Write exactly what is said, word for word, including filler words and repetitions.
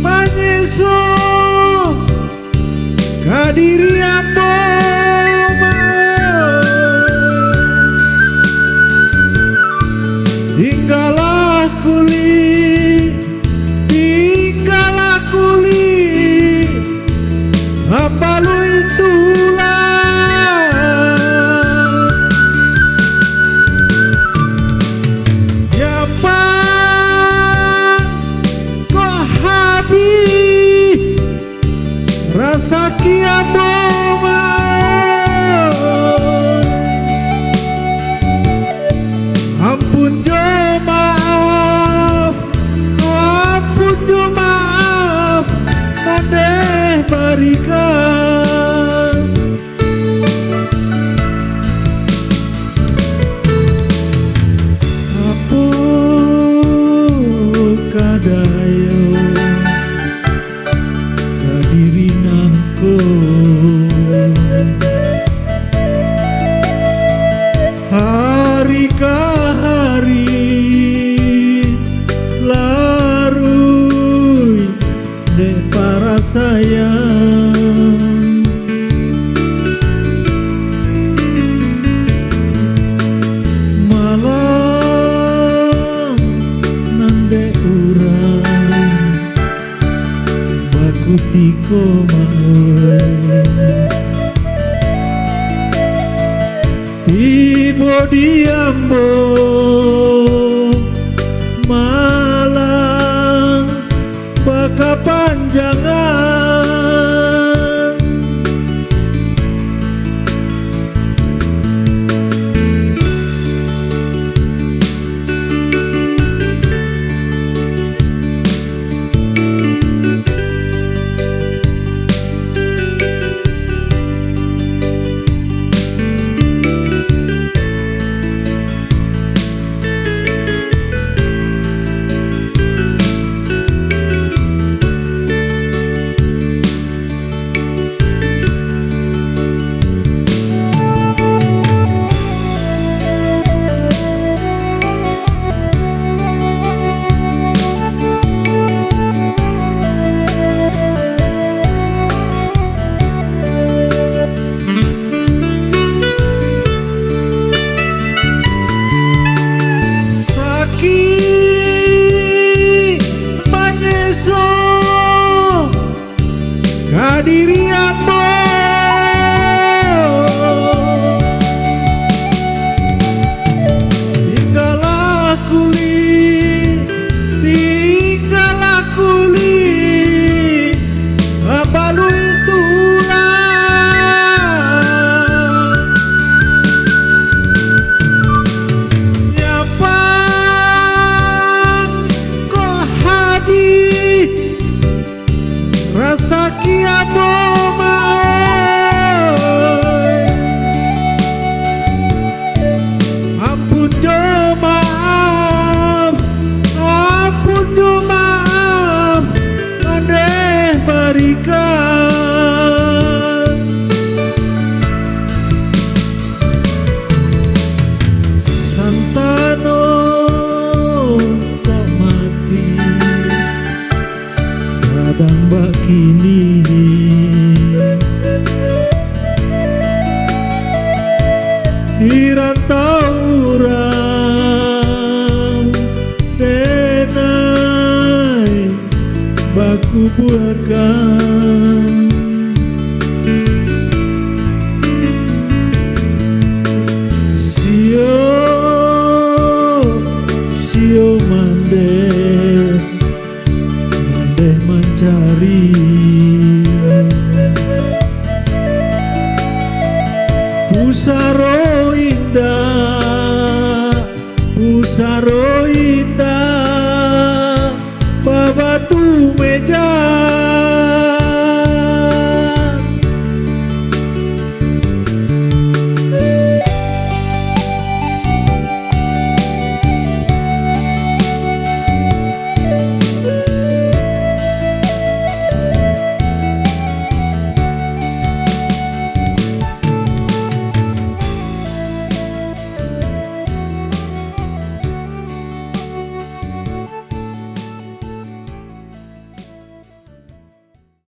Manyeso ka diri ambo mah. Tinggalah kulik, tinggalah kulik, apaluik tulang. Nyampang kok habih rasaki ambo mah. Ampun jo maaf, ampun jo maaf, nan deh barikan. Apo ka dayo ka diri nangko? Hari ka hari laruik dek parasaian. Malang nan dek urang bakutiko mah. Tibo di ambo malang bakapanjangan. Sakik manyeso ka diri ambo. Tinggalah kulik, tinggalah kulik, apaluik tulang. Nyampang kok habih rasaki ambo mah. Ampun jo maaf, ampun jo maaf, nan deh barikan. Santano kok mati sadang bakini. Di rantau urang denai bakubuakan. Sio, sio mandeh, mandeh mancari. Pusaro indak, pusaro